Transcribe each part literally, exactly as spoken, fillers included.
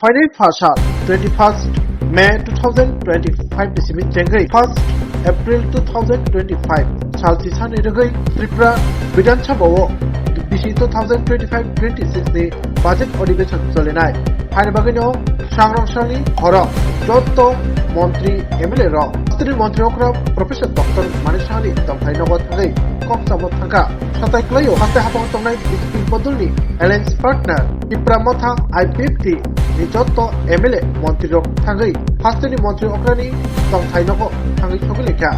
Phainai pha sal twenty-first May two thousand twenty-five ni simi chengwi first April two thousand twenty-five sal sisani rwgwi Tripura Bidhan Sabha o bisi two thousand twenty-five twenty-six ni budget adhibeshon cholinai. Haini bagwino sangrong sani horo jotto montri M L A rok, montri okra Professor Doctor Manik Saha ni tongthai nogo thangwi kok chamo thangkha. Satai kwlaio haste hapang tongnai B J P bodolni alliance partner Tipra Motha I P F T ni jotto M L A montri rok thangwi hasteni montri okrani tongthai nogo thangwi sogwi laikha.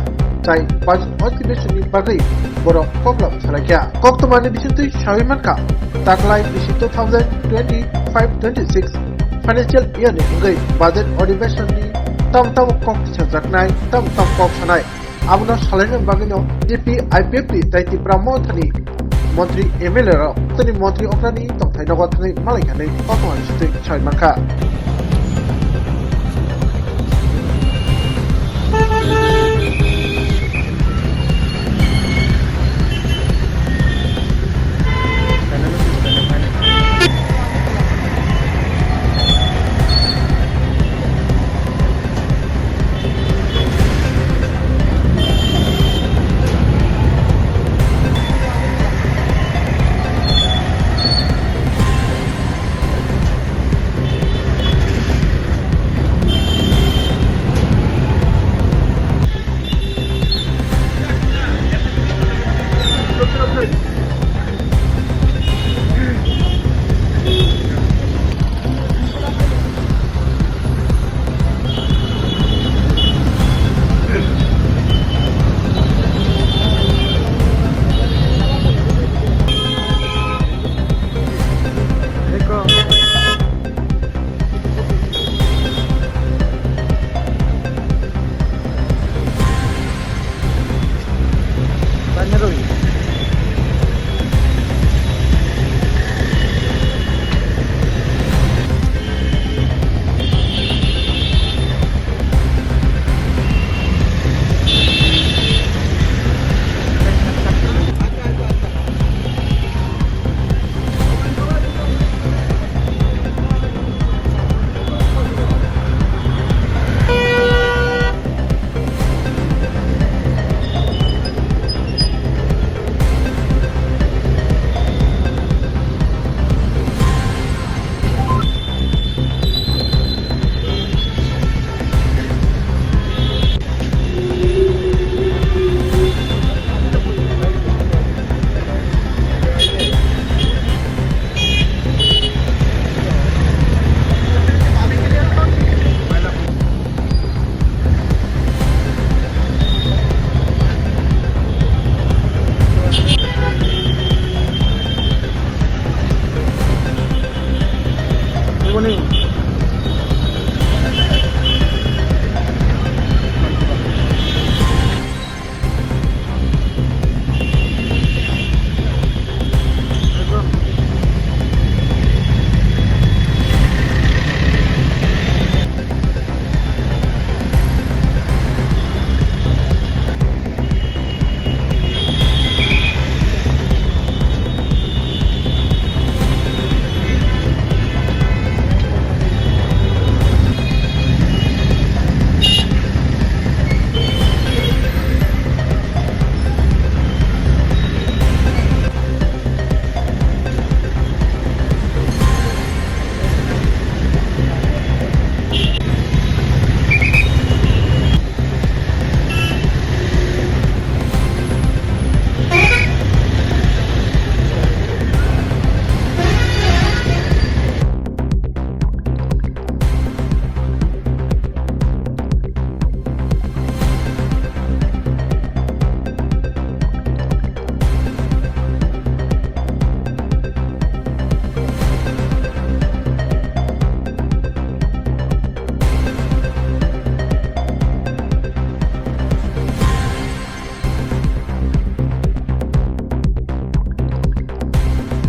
Chai budget adhibeshon ni bagwi borok koklop salaikha. Koktwmani bisingtwi sawi mankha, taklai bisi two thousand twenty-five twenty-six financial year ni wngwi budget adhibeshon ni tam tamo kok tisajaknai, tam tam kok sanai. Abono salaina bagwino B J P I P F T tei Tipra Mothani montri M L A rok tini montri okrani tongthai nogo thangwi malai khanwi koktwmani bisingtwi sawi mankha. Eboni